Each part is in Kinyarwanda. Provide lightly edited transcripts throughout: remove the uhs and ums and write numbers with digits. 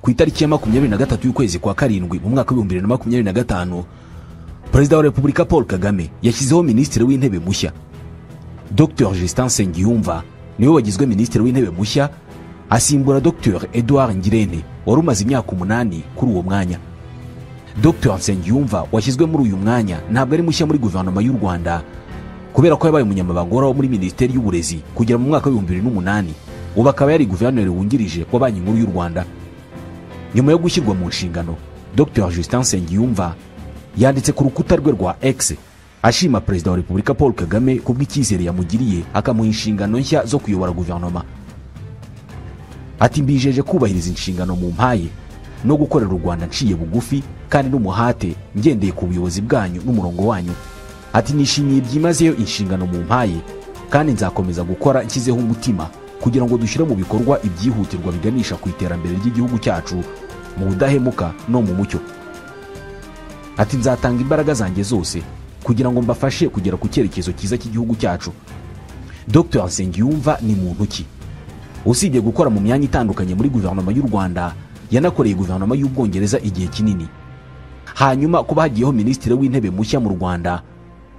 Ku itariki ya 23 y'ukwezi kwa karindwi mu mwaka wa 2025, Perezida wa Repubulika Paul Kagame yashyizeho Minisitiri w'Intebe mushya. Dr Justin Nsengiyumva niwe wagizwe Minisitiri w'Intebe mushya, asimbura Dr Edouard Ngirente wari umaze imyaka 8 kuri uwo mwanya. Dr Nsengiyumva washyizwe muri uyu mwanya ntabwo ari mushya muri guverinoma y'u Rwanda, kubera ko yabaye umunyamabanga uhoraho muri Minisiteri y'Uburezi kugera mu mwaka wa 2008, ubu akaba yari guverineri wungirije wa Banki Nkuru y'u Rwanda. Nyuma yo gushyirwa mu nshingano, Dr Justin Nsengiyumva yanditse ku rukuta rwe rwa X ashima Perezida wa Repubulika Paul Kagame kubw'icyizere yamugiriye akamuha inshingano nshya zo kuyobora guverinoma. Ati: "Mbijeje kubahiriza inshingano mu mpaye no gukorera u Rwanda nciye bugufi kandi n'umuhate, ngendeye ku buyobozi bwanyu n'umurongo wanyu." Ati: "Nishimiye byimazeyo inshingano mu mpaye kandi nzakomeza gukora nshyizeho umutima kugira ngo dushyire mu bikorwa ibyihutirwa biganisha ku iterambere ry'igihugu cyacu mu budahemuka no mu mucyo." Ati: "Nzatanga imbaraga zanjye zose kugira ngo mbafashe kugera ku cyerekezo cyiza cy'igihugu cyacu." Dr Nsengiyumva ni muntu ki? Usibye gukora mu myanya itandukanye muri guverinoma y'u Rwanda, yanakoreye guverinoma y'Ubwongereza igihe kinini. Hanyuma kuba hagiyeho Minisitiri w'Intebe mushya mu Rwanda,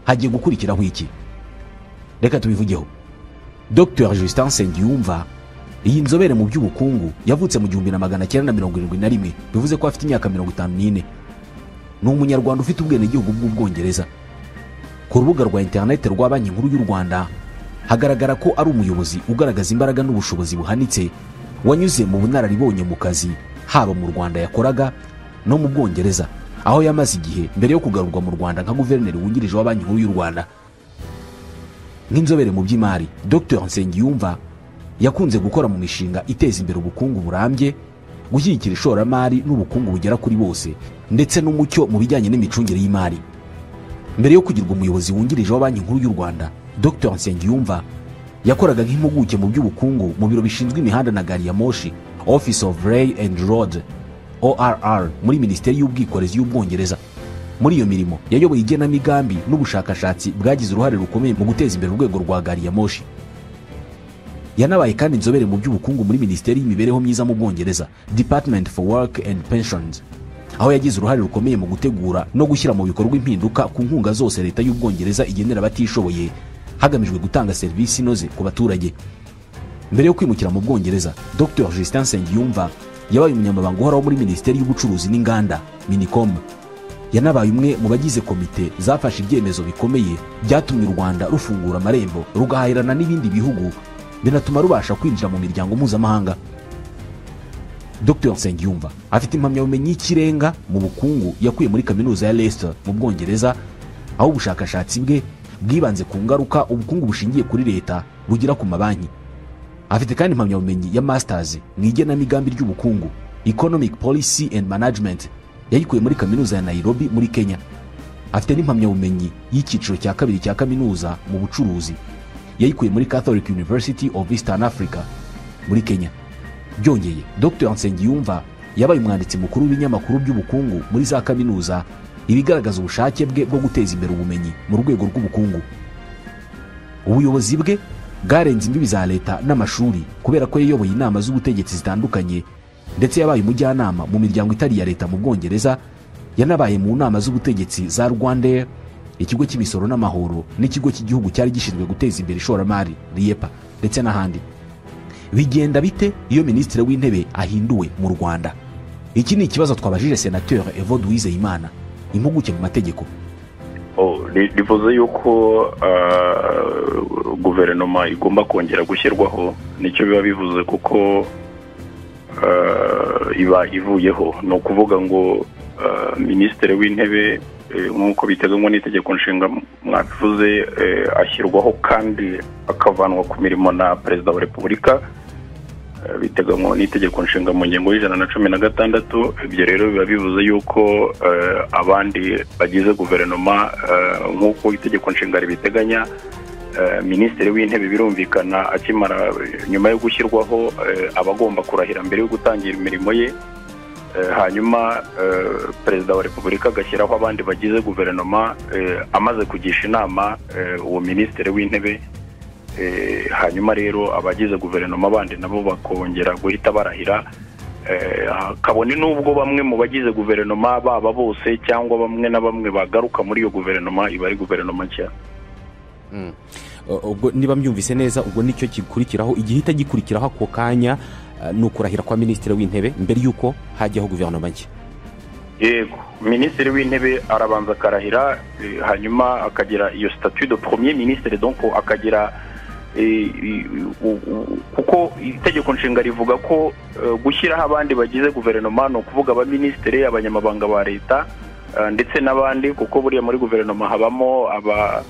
hagiye gukurikiraho iki? Reka tubivugeho. Dr Justin Nsengiyumva, iyi nzobere mu by'ubukungu, yavutse mu 1971, bivuze ko afite imyaka 54. Ni Umunyarwanda ufite ubwenegihugu bw'Ubwongereza. Ku rubuga rwa interineti rwa Banki Nkuru y'u Rwanda hagaragara ko ari umuyobozi ugaragaza imbaraga n'ubushobozi buhanitse, wanyuze mu bunararibonye mu kazi, haba mu Rwanda yakoraga no mu Bwongereza aho yamaze igihe mbere yo kugarurwa mu Rwanda nka guverineri wungirije wa Banki Nkuru y'u Rwanda. Nk'inzobere mu by'imari, Dr Nsengiyumva yakunze gukora mu mishinga iteza imbere ubukungu burambye, gushyigikira ishoramari n'ubukungu bugera kuri bose, ndetse n'umucyo mu bijyanye n'imicungire y'imari. Mbere yo kugirwa umuyobozi wungirije wa Banki Nkuru y'u Rwanda, Dr Nsengiyumva yakoraga nk'impuguke mu by'ubukungu mu biro bishinzwe imihanda na gari ya moshi, Office of Rail and Road, ORR, muri Minisiteri y'Ubwikorezi y'Ubwongereza. Muri iyo mirimo yayoboye igenamigambi n'ubushakashatsi bwagize uruhare rukomeye mu guteza imbere urwego rwa gari ya moshi. Yanabaye kandi inzobere mu by'ubukungu muri Minisiteri y'Imibereho Myiza mu Bwongereza, Department for Work and Pensions, aho yagize uruhare rukomeye mu gutegura no gushyira mu bikorwa impinduka ku nkunga zose leta y'Ubwongereza igenera abatishoboye, hagamijwe gutanga serivisi inoze ku baturage. Mbere yo kwimukira mu Bwongereza, Dr Justin Nsengiyumva yabaye umunyamabanga uhoraho muri Minisiteri y'Ubucuruzi n'Inganda, Minicom. Yanabaye umwe mu bagize komite zafashe ibyemezo bikomeye byatumye u Rwanda rufungura amarembo rugahahirana n'ibindi bihugu, binatuma rubasha kwinjira mu miryango mpuzamahanga. Dr Nsengiyumva afite impamyabumenyi y'ikirenga mu bukungu yakuye muri Kaminuza ya Leicester mu Bwongereza, aho ubushakashatsi bwe bwibanze ku ngaruka ubukungu bushingiye kuri leta bugira ku mabanki. Afite kandi impamyabumenyi ya masters mu igenamigambi ry'ubukungu, Economic Policy and Management, yayikuye muri Kaminuza ya Nairobi muri Kenya. Afite n'impamyabumenyi y'icyiciro cya kabiri cya kaminuza mu bucuruzi, yayikuye muri Catholic University of Eastern Africa muri Kenya. Byongeye, Dr Nsengiyumva yabaye umwanditsi mukuru w'ibinyamakuru by'ubukungu muri za kaminuza, ibigaragaza ubushake bwe bwo guteza imbere ubumenyi mu rwego rw'ubukungu. Ubuyobozi bwe bwarenze imbibi za leta n'amashuri, kubera ko yayoboye inama z'ubutegetsi zitandukanye, ndetse yabaye umujyanama mu miryango itari iya leta mu Bwongereza. Yanabaye mu nama z'ubutegetsi za RwandAir, ikigo cy'imisoro n'amahoro, n'ikigo cy'igihugu cyari gishinzwe guteza imbere ishoramari, RIEPA, ndetse n'ahandi. Bigenda bite iyo Minisitiri w'Intebe ahinduwe mu Rwanda? Iki ni ikibazo twabajije Senateur Evode Uwizeyimana, impuguke mu mategeko. Rivuze yuko guverinoma igomba kongera gushyirwaho, nicyo biba bivuze, kuko iba ivuyeho. Ni ukuvuga ngo Minisitiri w'Intebe, nk'uko biteganywa n'itegeko nshinga mwabivuze, ashyirwaho kandi akavanwa ku mirimo na Perezida wa Repubulika, biteganywa n'itegeko nshinga mu ngingo ya 116. Ibyo rero biba bivuze yuko abandi bagize guverinoma, nk'uko itegeko nshinga ribiteganya, Minisitiri w'Intebe birumvikana akimara nyuma yo gushyirwaho aba agomba kurahira mbere yo gutangira imirimo ye, hanyuma Perezida wa Repubulika agashyiraho abandi bagize guverinoma amaze kugisha inama uwo Minisitiri w'Intebe. Hanyuma rero abagize guverinoma bandi nabo bakongera guhita barahira. Kabone n'ubwo bamwe mu bagize guverinoma baba bose cyangwa bamwe na bamwe bagaruka muri iyo guverinoma, iba ari guverinoma nshya. Ubwo niba mbyumvise neza, ubwo nicyo gikurikiraho, igihita gikurikiraho ako kanya ni ukurahira kwa minisitiri w'intebe mbere y'uko hajyaho guverinoma nshya. Yego, minisitiri w'intebe arabanza akarahira, hanyuma akagira iyo statut de premier ministre, donc akagira, kuko itegeko nshinga rivuga ko gushyiraho abandi bagize guverinoma, ni ukuvuga abaminisitiri, abanyamabanga ba leta ndetse n'abandi, kuko buriya muri guverinoma habamo aba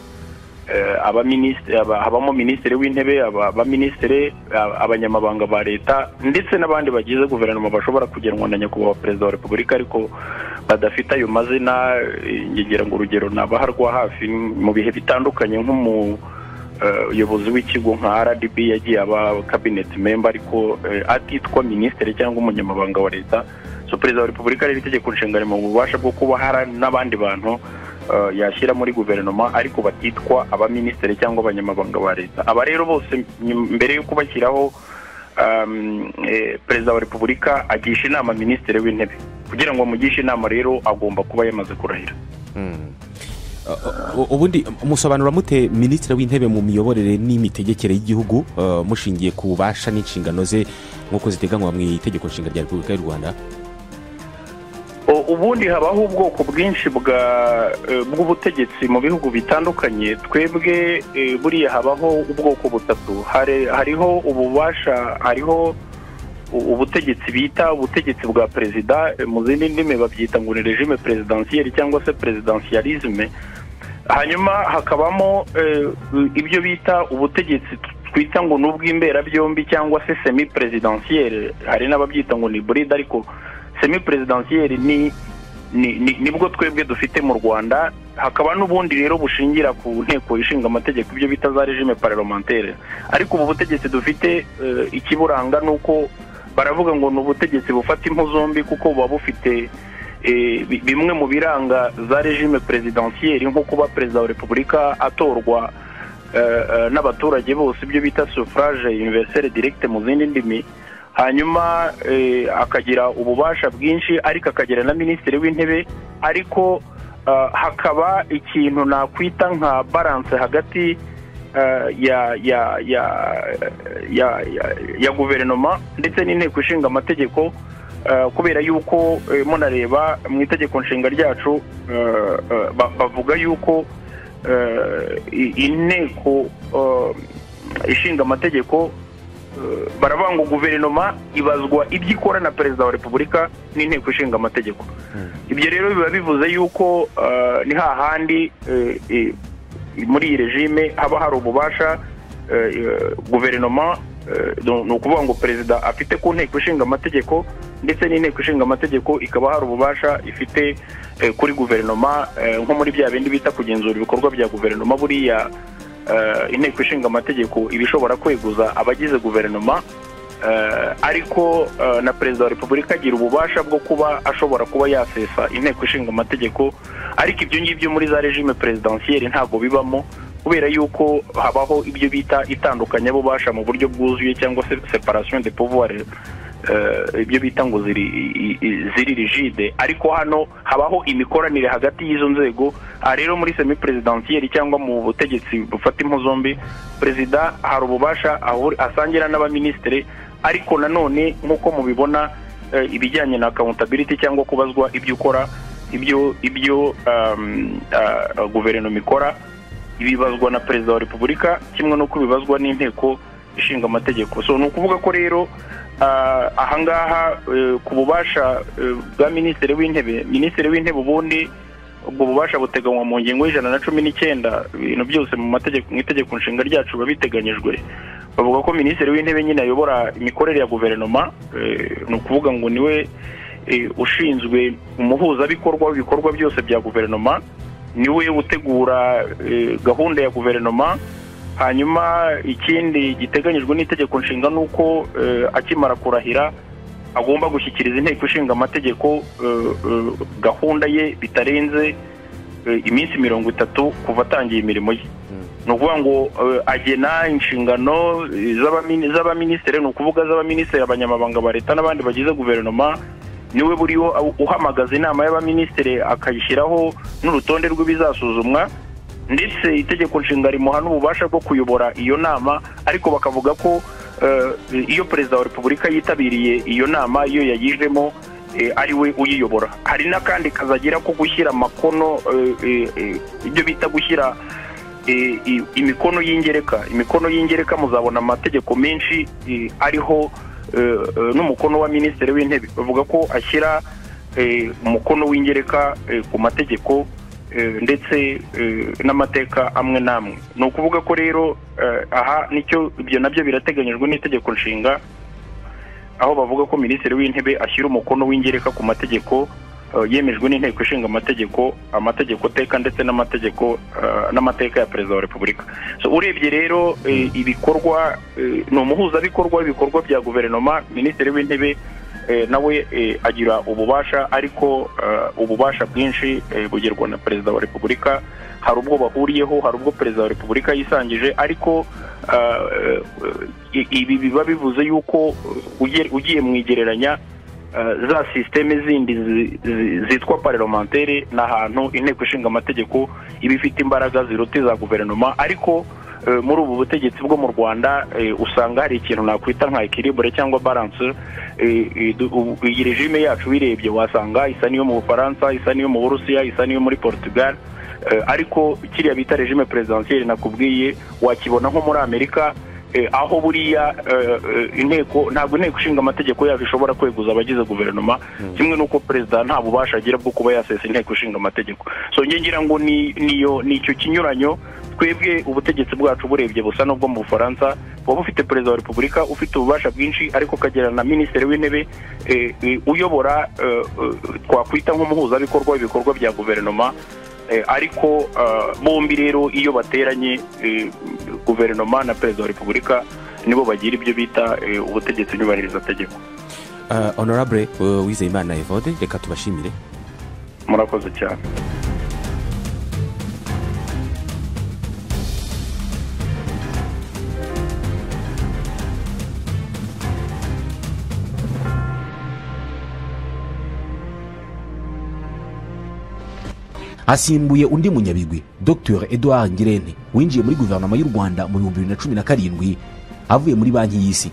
abaminisitiri, habamo minisitiri w'intebe, abaminisitiri, abanyamabanga ba leta ndetse n'abandi bagize guverinoma bashobora kugenwa na nyakubahwa perezida wa repubulika ariko badafite ayo mazina. Ngira ngo urugero nabaha rwa hafi, mu bihe bitandukanye nk'umuyobozi w'ikigo nka RDB yagiye aba cabinet member ariko atitwa minisitiri cyangwa umunyamabanga wa leta. So perezida wa repubulika rero itegeko nshinga mu bubasha bwo kuba hari n'abandi bantu yashyira muri guverinoma ariko batitwa abaminisitiri cyangwa abanyamabanga ba leta. Aba rero bose mbere yo kubashyiraho, perezida wa repubulika agisha inama minisitiri w'intebe. Kugira ngo amugishe inama rero agomba kuba yamaze kurahira. Ubundi musobanura mute minisitiri w'intebe mu miyoborere n'imitegekere y'igihugu, mushingiye ku bubasha n'inshingano ze nk'uko ziteganywa mu itegeko nshinga rya Repubulika y'u Rwanda? Ubundi habaho ubwoko bwinshi bw'ubutegetsi mu bihugu bitandukanye. Twebwe buriya habaho ubwoko butatu. Hariho ububasha, hariho ubutegetsi bita ubutegetsi bwa perezida, mu zindi ndimi babyita ngo ni régime présidentiel cyangwa se présidentialisme. Hanyuma hakabamo ibyo bita ubutegetsi twita ngo ni ubw'imberabyombi cyangwa se semi présidentiel, hari n'ababyita ngo ni hybride, ariko semi présidentiel ni nibwo twebwe dufite mu Rwanda. Hakaba n'ubundi rero bushingira ku nteko ishinga amategeko, ibyo bita za régime parlementaire. Ariko ubu butegetsi dufite, ikiburanga nuko baravuga ngo ni ubutegetsi bufata impu zombi, kuko buba bufite bimwe mu biranga za régime présidentielle, nko kuba perezida wa repubulika atorwa n'abaturage bose, ibyo bita suffrage universel direct mu zindi ndimi. Hanyuma akagira ububasha bwinshi, ariko akagira na minisitiri w'intebe, ariko hakaba ikintu nakwita nka balance hagati ya ya ya ya ya guverinoma ndetse n'inteko ishinga amategeko, kubera yuko munareba mu itegeko nshinga ryacu bavuga yuko inteko ishinga amategeko, baravuga ngo guverinoma ibazwa ibyo ikora na perezida wa repubulika n'inteko ishinga amategeko. Ibyo rero biba bivuze yuko ni hahandi muri iyi regime haba hari ububasha guverinoma, ni ukuvuga ngo perezida afite ku nteko ishinga amategeko, ndetse n'inteko ishinga amategeko ikaba hari ububasha ifite kuri guverinoma, nko muri bya bindi bita kugenzura ibikorwa bya guverinoma. Buriya inteko ishinga amategeko iba ishobora kweguza abagize guverinoma, ariko na perezida wa repubulika agira ububasha bwo kuba ashobora kuba yasesa inteko ishinga amategeko. Ariko ibyo ngibyo muri za régime présidentielle ntabwo bibamo, kubera yuko habaho ibyo bita itandukanyabubasha mu buryo bwuzuye cyangwa se séparation de pouvoir, ibyo bita ngo ziri rigide. Ariko hano habaho imikoranire hagati y'izo nzego. Aha rero muri semi présidentielle cyangwa mu butegetsi bufata impu zombi, perezida hari ububasha asangira n'abaminisitiri, ariko nanone nk'uko mubibona, ibijyanye na accountability cyangwa kubazwa ibyo ukora, ibyo guverinoma ikora ibibazwa na perezida wa repubulika kimwe n'uko bibazwa n'inteko ishinga amategeko. So ni ukuvuga ko rero ahangaha ku bubasha bwa minisitiri w'intebe, minisitiri w'intebe ubundi ubwo bubasha buteganywa mu ngingo y'119. Ibintu byose mu mategeko, mu itegeko nshinga ryacu biba biteganyijwe. Bavuga ko minisitiri w'intebe nyine ayobora imikorere ya guverinoma, ni ukuvuga ngo niwe ushinzwe umuhuzabikorwa w'ibikorwa byose bya guverinoma, niwe utegura gahunda ya guverinoma. Hanyuma ikindi giteganyijwe n'itegeko nshinga ni uko akimara kurahira agomba gushyikiriza inteko ishinga amategeko gahunda ye bitarenze iminsi 30 kuva atangiye imirimo ye. Ni ukuvuga ngo agena inshingano z'abaminisitiri, ni ukuvuga z'abaminisitiri, abanyamabanga ba leta n'abandi bagize guverinoma. Niwe buriho uhamagaza inama y'abaminisitiri akayishyiraho n'urutonde rw'ibizasuzumwa, ndetse itegeko nshinga rimuha n'ububasha bwo kuyobora iyo nama. Ariko bakavuga ko iyo perezida wa repubulika yitabiriye iyo nama, iyo yayijemo, ari we uyiyobora. Hari n'akandi kazagira ko gushyira amakono, ibyo bita gushyira imikono y'ingereka. Imikono y'ingereka muzabona amategeko menshi ariho n'umukono wa minisitiri w'intebe. Bavuga ko ashyira umukono w'ingereka ku mategeko ndetse n'amateka amwe n'amwe. Ni ukuvuga ko rero aha nicyo ibyo nabyo birateganyijwe n'itegeko nshinga, aho bavuga ko minisitiri w'intebe ashyira umukono w'ingereka ku mategeko yemejwe n'inteko ishinga amategeko, amategeko teka ndetse n'amategeko n'amateka ya perezida wa repubulika. So urebye rero ibikorwa, ni umuhuzabikorwa w'ibikorwa bya guverinoma. Minisitiri w'intebe nawe agira ububasha, ariko ububasha bwinshi bugerwa na perezida wa repubulika. Hari ubwo bahuriyeho, hari ubwo perezida wa repubulika yisangije, ariko ibi biba bivuze yuko ugiye mu igereranya za systeme zindi zitwa parlementaire, n'ahantu inteko ishinga amategeko iba ifite imbaraga ziruta za guverinoma. Ariko muri ubu butegetsi bwo mu Rwanda usanga hari ikintu nakwita nka equilibre cyangwa balance. Iyi regime yacu birebye wasanga isa niyo mu Bufaransa, isa niyo mu Burusiya, isa niyo muri Portugal, ariko kiriya bita regime presidentielle nakubwiye wakibona nko muri Amerika, aho buriya inteko, ntabwo inteko ishinga amategeko yacu ishobora kweguza abagize guverinoma, kimwe n'uko perezida nta bubasha agira bwo kuba yasesa inteko ishinga amategeko. So nge ngira ngo niyo nicyo kinyuranyo. Twebwe ubutegetsi bwacu burebye busa n'ubwo mu Bufaransa, buba bufite perezida wa repubulika ufite ububasha bwinshi, ariko kagira na minisitiri w'intebe uyobora twakwita nk'umuhuzabikorwa w'ibikorwa bya guverinoma. Ariko bombi rero iyo bateranye, guverinoma na perezida wa repubulika, nibo bagira ibyo bita ubutegetsi nyubahirizategeko. Honorable Uwizeyimana Evode, reka tubashimire. Murakoze cyane. Asimbuye undi munyabigwi Dr Edouard Ngirente winjiye muri guverinoma y'u Rwanda mu 2017 avuye muri Banki y'Isi.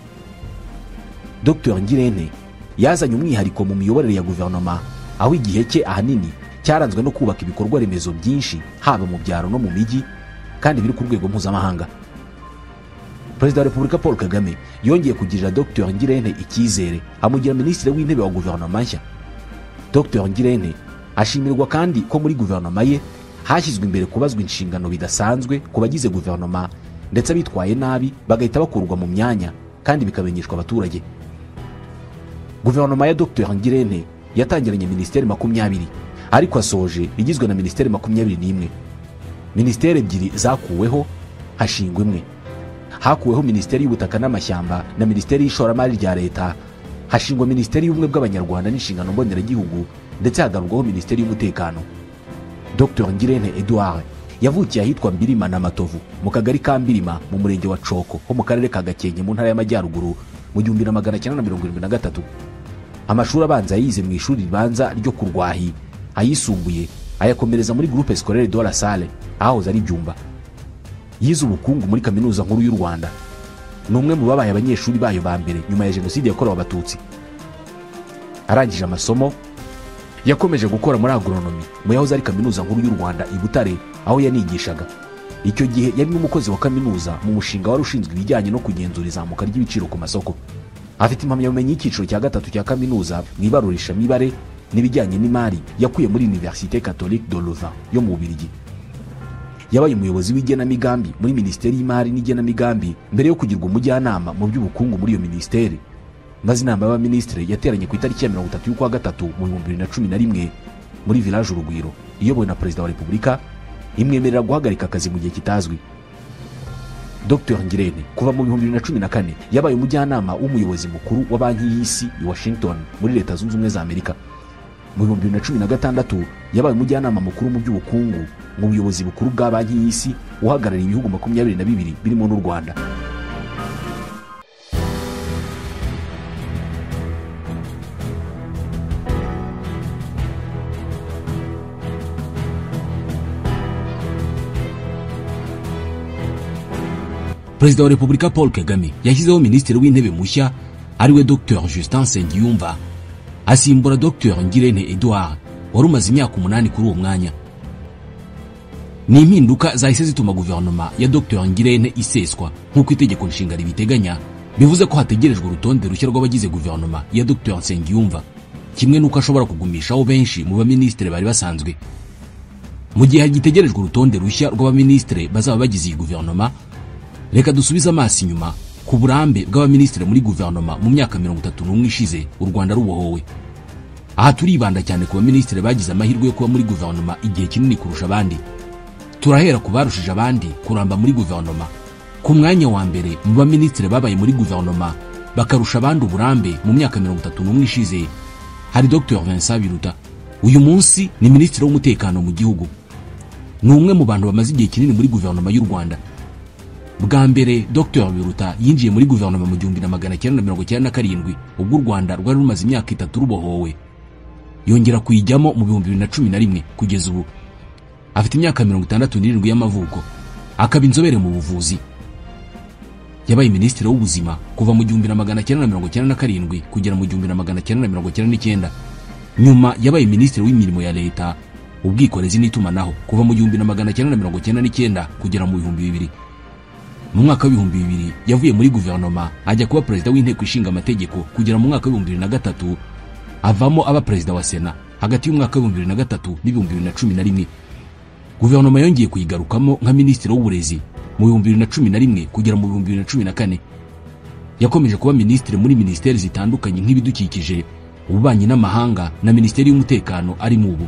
Dr Ngirente yazanye umwihariko mu miyoborere ya guverinoma, aho igihe cye ahanini cyaranzwe no kubaka ibikorwa remezo byinshi haba mu byaro no mu mijyi, kandi biri ku rwego mpuzamahanga. Perezida wa Repubulika Paul Kagame yongeye kugirira Dr Ngirente icyizere, amugira minisitiri w'intebe wa guverinoma nshya. Dr Ngirente ashimirwa kandi ko muri guverinoma ye hashyizwe imbere kubazwa inshingano bidasanzwe ku bagize guverinoma, ndetse abitwaye nabi bagahita bakurwa mu myanya kandi bikamenyeshwa abaturage. Guverinoma ya Dr Ngirente yatangiranye minisiteri 20, ariko asoje igizwe na minisiteri 21. Minisiteri 2 zakuweho hashingwa imwe. Hakuweho minisiteri y'ubutaka n'amashyamba na minisiteri y'ishoramari rya leta, hashingwa minisiteri y'ubumwe bw'abanyarwanda n'inshingano mboneragihugu, ndetse hagarurwaho minisiteri y'umutekano. Dr Ngirente Edouard yavukiye ahitwa Mbirima na Matovu mu kagari ka Mbirima mu murenge wa Coko ho mu karere ka Gakenke mu ntara y'Amajyaruguru mu 1973. Amashuri abanza yize mu ishuri ribanza ryo Kurwahi, ayisumbuye ayakomereza muri Groupe Scolaire de la Salle aho ari Byumba. Yize ubukungu muri Kaminuza Nkuru y'u Rwanda. Ni umwe mu babaye abanyeshuri bayo ba mbere nyuma ya Jenoside yakorewe Abatutsi. Arangije amasomo yakomeje gukora muri agronomy mu yahoze ari Kaminuza Nkuru y'u Rwanda i Butare, aho yanigishaga. Icyo gihe yari n'umukozi wa kaminuza mu mushinga wari ushinzwe ibijyanye no kugenzura izamuka ry'ibiciro ku masoko. Afite impamyabumenyi y'icyiciro cya 3 cya kaminuza mu ibarurishamibare n'ibijyanye n'imari yakuye muri Université Catholique de Louvain yo mu Bubiligi. Yabaye umuyobozi w'igenamigambi muri Minisiteri y'Imari n'igenamigambi mbere yo kugirwa umujyanama mu by'ubukungu muri iyo minisiteri. Maze inama y'abaminisitiri yateranye ku itariki ya 30 y'ukwa gatatu mu 2011 muri Village Urugwiro iyobowe na Perezida wa Repubulika, imwemerera guhagarika akazi mu gihe kitazwi. Dr Ngirente kuva mu 2014 yabaye umujyanama w'umuyobozi mukuru wa Banki y'Isi i Washington muri Leta Zunze Ubumwe za Amerika. Mu 2016 yabaye umujyanama mukuru mu by'ubukungu mu buyobozi bukuru bwa Banki y'Isi uhagarariye ibihugu 22 birimo n'u Rwanda. Perezida wa Repubulika Paul Kagame yashyizeho Minisitiri w'Intebe mushya ariwe Dr Justin Nsengiyumva, asimbura Dr Ngirente Edouard wari umaze imyaka 8 kuri uwo mwanya. Ni impinduka zahise zituma guverinoma ya Dr Ngirente iseswa nk'uko itegeko nshinga ribiteganya, bivuze ko hategerejwe urutonde rushya rw'abagize guverinoma ya Dr Nsengiyumva, kimwe n'uko ashobora kugumishaho benshi mu baminisitiri bari basanzwe. Mu gihe hagitegerejwe urutonde rushya rw'abaminisitiri bazaba bagize iyi guverinoma, reka dusubize amaso inyuma ku burambe bw'abaminisitiri muri guverinoma mu myaka 31 ishize u Rwanda rubohowe. Aha turibanda cyane ku baminisitiri bagize amahirwe yo kuba muri guverinoma igihe kinini kurusha abandi. Turahera ku barushije abandi kuramba muri guverinoma. Ku mwanya wa mbere mu baminisitiri babaye muri guverinoma bakarusha abandi uburambe mu myaka 31 ishize hari Dr Vincent Biruta. Uyu munsi ni minisitiri w'umutekano mu gihugu. Ni umwe mu bantu bamaze igihe kinini muri guverinoma y'u Rwanda. Bwa mbere Dr Biruta yinjiye muri guverinoma mu 1997 ubwo u Rwanda rwari rumaze imyaka 3 rubohowe. Yongera kuyijyamo mu 2011 kugeza ubu. Afite imyaka 67 y'amavuko, akaba inzobere mu buvuzi. Yabaye minisitiri w'ubuzima kuva mu 1997 kugera mu 1999. Nyuma yabaye minisitiri w'imirimo ya leta, ubwikorezi n'itumanaho kuva mu 1999 kugera mu 2000. Mu mwaka wa 2000 yavuye muri guverinoma ajya kuba perezida w'inteko ishinga amategeko kugera mu mwaka wa 2003, avamo aba perezida wa Sena hagati y'umwaka wa 2003 n'ibihumbi 2011. Guverinoma yongeye kuyigarukamo nka minisitiri w'uburezi mu 2011 kugera mu 2014. Yakomeje kuba minisitiri muri minisiteri zitandukanye nk'ibidukikije, ububanyi n'amahanga na minisiteri y'umutekano arimo ubu.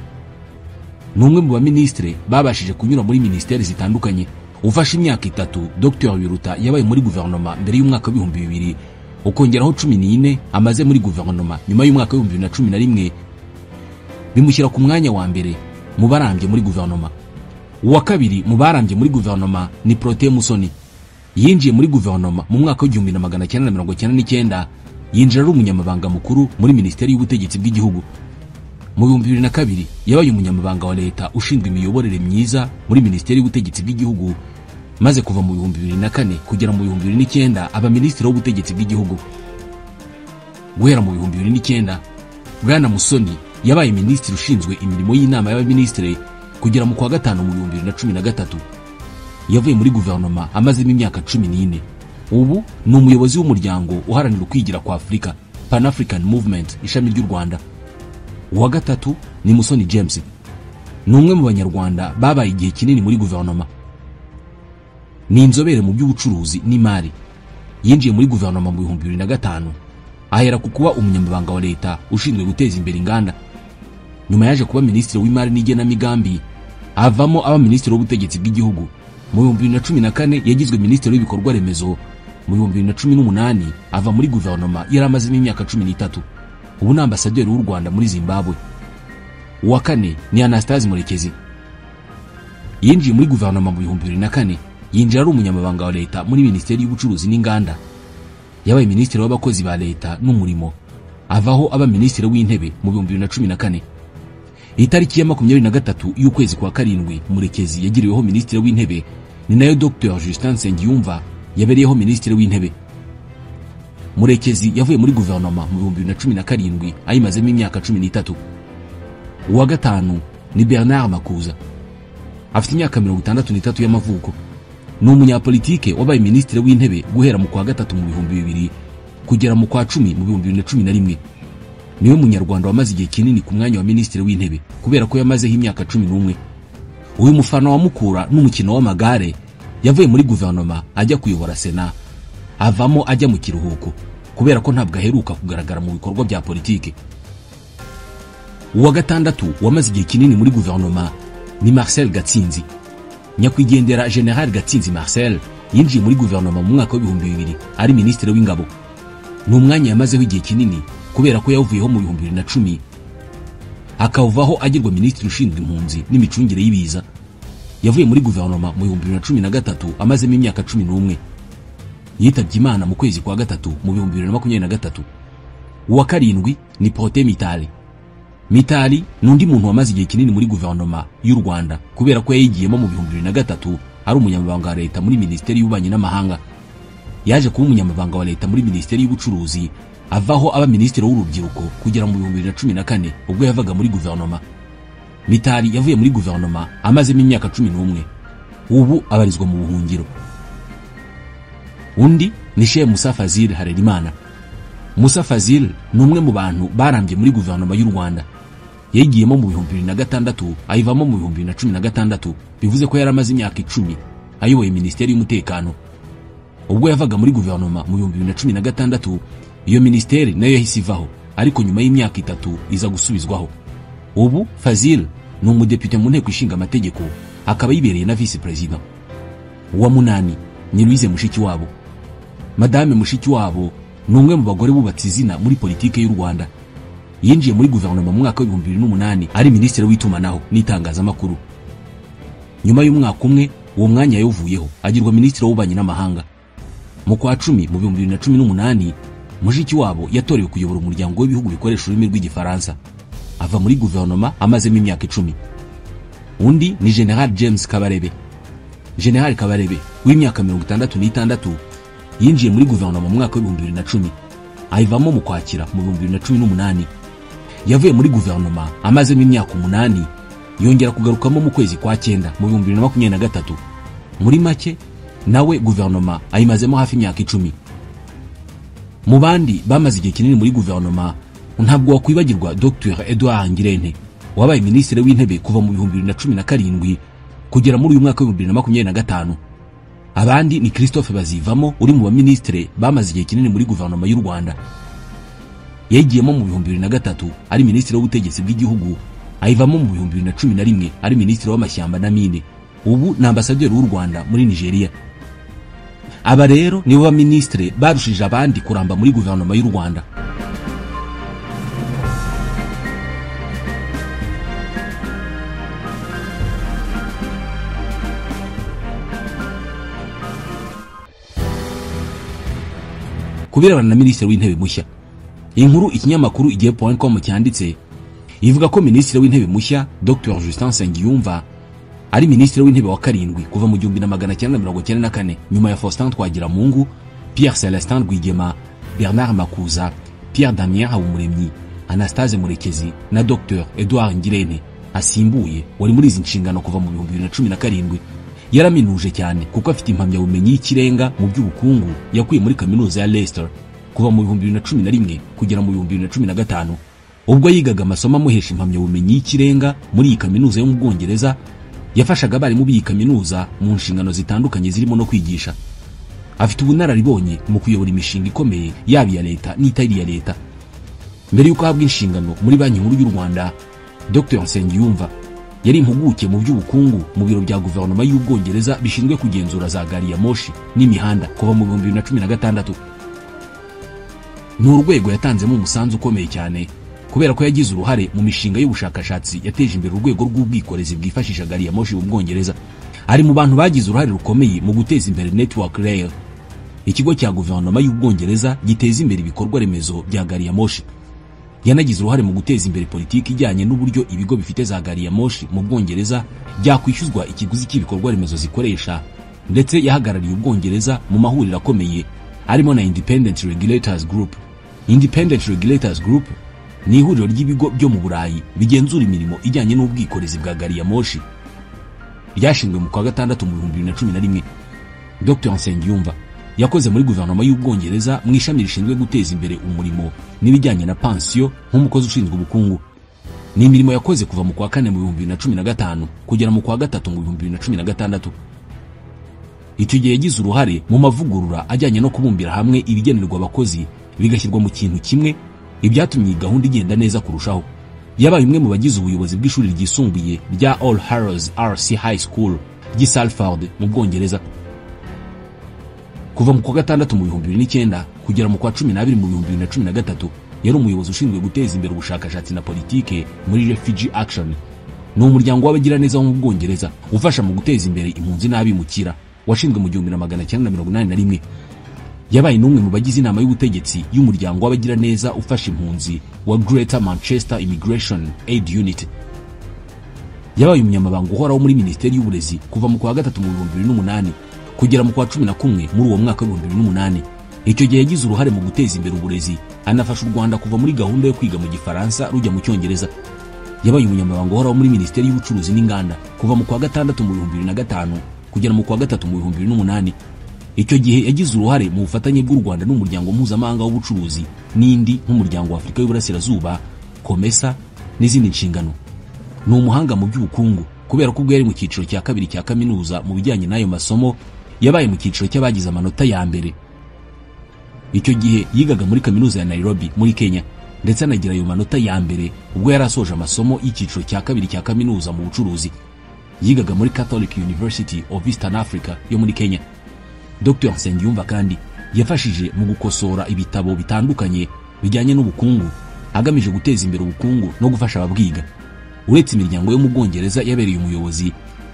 Ni umwe mu baminisitiri babashije kunyura muri minisiteri zitandukanye. Ufashe imyaka 3 Dr Biruta yabaye muri guverinoma mbere y'umwaka wa 2000, ukongeraho 14 amaze muri guverinoma nyuma y'umwaka wa 2011, bimushyira ku mwanya wa mbere mu barambye muri guverinoma. Uwa kabiri mu barambye muri guverinoma ni Protais Musoni. Yinjiye muri guverinoma mu mwaka wa 1999, yinjira ari umunyamabanga mukuru muri minisiteri y'ubutegetsi bw'igihugu. Mu 2002 yabaye umunyamabanga wa leta ushinzwe imiyoborere myiza muri minisiteri y'ubutegetsi bw'igihugu, maze kuva mu 2004 kugera mu 2009 aba minisitiri w'ubutegetsi bw'igihugu. Guhera mu 2009 Bwana Musoni yabaye minisitiri ushinzwe imirimo y'inama y'abaminisitiri kugera mu kwa gatanu mu 2013. Yavuye muri guverinoma amazemo imyaka 14. Ubu ni umuyobozi w'umuryango uharanira ukwigira kwa Afurika, Pan African Movement, ishami ry'u Rwanda. Uwa gatatu ni Musoni James. Ni umwe mu banyarwanda babaye igihe kinini muri guverinoma. Ni inzobere mu by'ubucuruzi n'imari. Yinjiye muri guverinoma mu 2005, ahera ku kuba umunyamabanga wa leta ushinzwe guteza imbere inganda. Nyuma yaje kuba minisitiri w'imari n'igenamigambi, avamo aba minisitiri w'ubutegetsi bw'igihugu. Mu 2014 yagizwe minisitiri w'ibikorwa remezo. Mu 2018 ava muri guverinoma yari amazemo imyaka 13. Ubu ni ambasaderi w'u Rwanda muri Zimbabwe. Uwa kane ni Anastase Murekezi. Yinjiye muri guverinoma mu 2004, yinjira ari umunyamabanga wa leta muri minisiteri y'ubucuruzi n'inganda. Yabaye minisitiri w'abakozi ba leta n'umurimo, avaho aba minisitiri w'intebe mu 2014. Itariki ya 23 y'ukwezi kwa karindwi Murekezi yagiriweho minisitiri w'intebe, ni nayo Dr Justin Nsengiyumva yabereyeho minisitiri w'intebe. Murekezi yavuye muri guverinoma mu 2017 ayimazemo imyaka 13. Uwa gatanu ni Bernard Makuza. Afite imyaka 63 y'amavuko. Ni umunyapolitike wabaye minisitiri w'intebe guhera mu kwa gatatu mu 2000 kugera mu kwa 10 mu 2011. Niwe munyarwanda wamaze igihe kinini ku mwanya wa minisitiri w'intebe kubera ko yamazeho imyaka 11. Uyu mufana wa Mukura n'umukino w'amagare yavuye muri guverinoma ajya kuyobora Sena, avamo ajya mu kiruhuko kubera ko ntabwo aheruka kugaragara mu bikorwa bya politike. Uwa gatandatu wamaze igihe kinini muri guverinoma ni Marcel Gatsinzi. Nyakwigendera General Gatsinzi Marcel yinjiye muri guverinoma mu mwaka wa 2000 ari minisitiri w'ingabo. Ni umwanya yamazeho igihe kinini kubera ko yawuvuyeho mu 2010. akavaho agirwa minisitiri ushinzwe impunzi n'imicungire y'ibiza. Yavuye muri guverinoma mu 2013 amazemo imyaka 11. Yitabye Imana mu kwezi kwa gatatu mu 2023. Uwa karindwi ni Protais Mitali. Mitali ni undi muntu wamaze igihe kinini muri guverinoma y'u Rwanda kubera ko yayigiyemo mu 2003 ari umunyamabanga wa leta muri Minisiteri y'Ububanyi n'Amahanga. Yaje kuba umunyamabanga wa leta muri Minisiteri y'Ubucuruzi, avaho aba minisitiri w'urubyiruko kugera mu 2014 ubwo yavaga muri guverinoma. Mitali yavuye muri guverinoma amazemo imyaka 11. Ubu abarizwa mu buhungiro. Undi ni Sheikh Musa Fazil Harerimana. Musa Fazil ni umwe mu bantu barambye muri guverinoma y'u Rwanda. Yayigiyemo mu 2006 ayivamo mu 2016, bivuze ko yaramaze imyaka 10 ayoboye Minisiteri y'Umutekano. Ubwo yavaga muri guverinoma mu 2016, iyo minisiteri nayo yahise ivaho, ariko nyuma y'imyaka 3 iza gusubizwaho. Ubu Fazil ni umudepite mu nteko ishinga amategeko, akaba yibereye na vice president. Uwa munani ni Louise Mushikiwabo. Madame Mushikiwabo ni umwe mu bagore bubatse izina muri politike y'u Rwanda. Yinjiye muri guverinoma mu mwaka wa 2008 ari minisitiri w'itumanaho n'itangazamakuru. Nyuma y'umwaka umwe uwo mwanya yawuvuyeho agirwa minisitiri w'ububanyi n'amahanga. Mu kwa 10 mu 2018 Mushikiwabo yatorewe kuyobora umuryango w'ibihugu bikoresha ururimi rw'Igifaransa. Ava muri guverinoma amazemo imyaka 10. Undi ni General James Kabarebe. General Kabarebe w'imyaka 66 yinjiye muri guverinoma mu mwaka wa 2010, ayivamo mu kwakira mu 2018. Yavuye muri guverinoma amazemo imyaka 8, yongera kugarukamo mu kwezi kwa 9 mu 2023. Muri make nawe guverinoma ayimazemo hafi imyaka 10. Mu bandi bamaze igihe kinini muri guverinoma ntabwo wakwibagirwa Dr Edouard Ngirente wabaye minisitiri w'intebe kuva mu 2017 kugera muri uyu mwaka wa 2025. Abandi ni Christophe Bazivamo uri mu baministre bamaze igihe kinini muri guverinoma y'u Rwanda. Yagiyemo mu 2003 ari minisitiri w'ubutegetsi bw'igihugu, ayivamo mu 2011 ari minisitiri w'amashyamba na mine. Ubu ni ambasaderi w'u Rwanda muri Nigeria. Aba rero nibo baministre barushije abandi kuramba muri guverinoma y'u Rwanda. Kubirebana na minisitiri w'intebe mushya, inkuru ikinyamakuru igihe.com cyanditse ivuga ko minisitiri w'intebe mushya Dr Justin Nsengiyumva ari minisitiri w'intebe wa karindwi kuva mu 1994 nyuma ya Faustin Twagiramungu, Pierre Celestin Rwigema, Bernard Makuza, Pierre Damien Habumuremyi, Anastase Murekezi na Dr Edouard Ngirente asimbuye wari muri izi nshingano kuva mu 2017. Yaraminuje cyane kuko afite impamyabumenyi y'ikirenga mu by'ubukungu yakuye muri kaminuza ya Leicester kuva mu 2011 kugera mu 2015. Ubwo yigaga amasomo amuhesha impamyabumenyi y'ikirenga muri iyi kaminuza yo mu Bwongereza, yafashaga abarimu b'iyi kaminuza mu nshingano zitandukanye zirimo no kwigisha. Afite ubunararibonye mu kuyobora imishinga ikomeye yaba iya leta n'itari iya leta. Mbere y'uko ahabwa inshingano muri Banki Nkuru y'u Rwanda, Dr Nsengiyumva yari impuguke mu by'ubukungu mu biro bya guverinoma y'Ubwongereza bishinzwe kugenzura za gari ya moshi n'imihanda kuva mu 2016. Ni urwego yatanzemo umusanzu ukomeye cyane kubera ko yagize uruhare mu mishinga y'ubushakashatsi yateje imbere urwego rw'ubwikorezi bwifashisha gari ya moshi mu Bwongereza. Ari mu bantu bagize uruhare rukomeye mu guteza imbere Network Rail, ikigo cya guverinoma y'Ubwongereza giteza imbere ibikorwa remezo bya gari ya moshi. Yanagize uruhare mu guteza imbere politiki ijyanye n'uburyo ibigo bifite za gari ya moshi mu Bwongereza byakwishyuzwa ikiguzi cy'ibikorwa remezo zikoresha, ndetse yahagarariye Ubwongereza mu mahuriro akomeye arimo na Independent Regulators Group. Independent Regulators Group ni ihuriro ry'ibigo byo mu Burayi bigenzura imirimo ijyanye n'ubwikorezi bwa gari ya moshi, ryashinzwe mu kwa gatandatu mu 2011. Dr Nsengiyumva yakoze muri guverinoma y'Ubwongereza mu ishami rishinzwe guteza imbere umurimo n'ibijyanye na pansiyo nk'umukozi ushinzwe ubukungu. Ni imirimo yakoze kuva mu kwa kane mu 2015 kugera mu kwa gatatu mu 2016. Icyo gihe yagize uruhare mu mavugurura ajyanye no kubumbira hamwe ibigenerwa abakozi bigashyirwa mu kintu kimwe, ibyatumye iyi gahunda igenda neza kurushaho. Yabaye umwe mu bagize ubuyobozi bw'ishuri ryisumbuye rya All Hallows RC High School ry'i Salford mu Bwongereza. Kuva mu kwa gatandatu mu 2009 kugera mu kwa 12 mu 2013 yari umuyobozi ushinzwe guteza imbere ubushakashatsi na politike muri Refugee Action. Ni umuryango w'abagiraneza wo mu Bwongereza ufasha mu guteza imbere impunzi n'abimukira, washinzwe mu 1981. Yabaye n'umwe mu bagize inama y'ubutegetsi y'umuryango w'abagiraneza ufasha impunzi wa Greater Manchester Immigration Aid Unit. Yabaye umunyamabanga uhoraho muri Minisiteri y'Uburezi kuva mu kwa gatatu mu 2008 kugera mu kwa 11 muri uwo mwaka wa 2008. Icyo gihe yagize uruhare mu guteza imbere uburezi, anafasha u Rwanda kuva muri gahunda yo kwiga mu Gifaransa rujya mu Cyongereza. Yabaye umunyamabanga uhoraho muri Minisiteri y'Ubucuruzi n'Inganda kuva mu kwa gatandatu mu 2005 kugera mu kwa gatatu mu 2008. Icyo gihe yagize uruhare mu bufatanye bw'u Rwanda n'umuryango mpuzamahanga w'ubucuruzi n'indi nk'umuryango wa Afurika y'Uburasirazuba, COMESA n'izindi nshingano. Ni umuhanga mu by'ubukungu kubera ko ubwo yari mu cyiciro cya kabiri cya kaminuza mu bijyanye n'ayo masomo, yabaye mu cyiciro cy'abagize amanota ya mbere. Icyo gihe yigaga muri kaminuza ya Nairobi muri Kenya, ndetse anagira ayo manota ya mbere ubwo yari asoje amasomo y'icyiciro cya kabiri cya kaminuza mu bucuruzi. Yigaga muri Catholic University of Eastern Africa yo muri Kenya. Dr Nsengiyumva kandi yafashije mu gukosora ibitabo bitandukanye bijyanye n'ubukungu, agamije guteza imbere ubukungu no gufasha ababwiga. Uretse imiryango yo mu Bwongereza yabereye umuyobozi,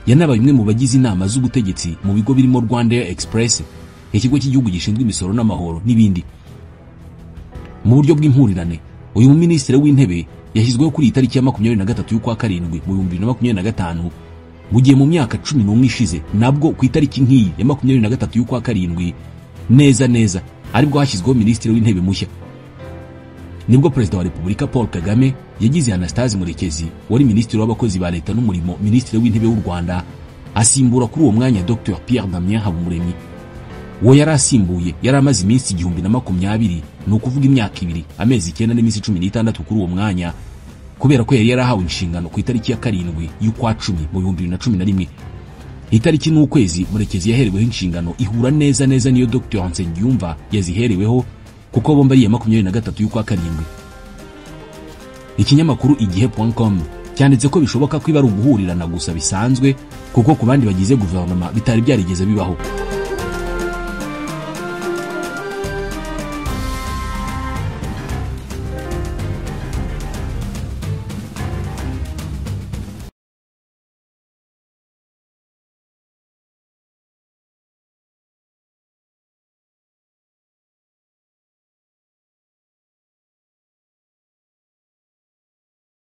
yanabaye umwe mu bagize inama z'ubutegetsi mu bigo birimo Rwandair Express, ikigo cy'igihugu gishinzwe imisoro n'amahoro n'ibindi. Mu buryo bw'impurirane, uyu minisitiri w'intebe yashyizweho kuri iyi tariki ya 23 y'ukwa karindwi mu 2025, mu gihe mu myaka 11 ishize nabwo ku itariki nk'iyi ya 23 y'ukwa karindwi neza neza aribwo hashyizweho minisitiri w'intebe mushya. Nibwo Perezida wa Repubulika Paul Kagame yagize Anastase Murekezi wari minisitiri w'abakozi ba leta n'umurimo minisitiri w'intebe w'u Rwanda, asimbura kuri uwo mwanya Dr Pierre Damien Habumuremyi. Uwo yari asimbuye yari amaze iminsi 1020, ni ukuvuga imyaka 2, amezi 9 n'iminsi 16 kuri uwo mwanya, kubera ko yari yarahawe inshingano ku itariki ya 7 y'ukwa 10 mu 2011. Itariki n'ukwezi Murekezi yahereweho inshingano ihura neza neza niyo Dr Nsengiyumva yazihereweho, kuko bombi ari iya 23 y'ukwa karindwi. Ikinyamakuru igihe.com cyanditse ko bishoboka ko iba ari uguhurirana gusa bisanzwe, kuko ku bandi bagize guverinoma bitari byarigeze bibaho.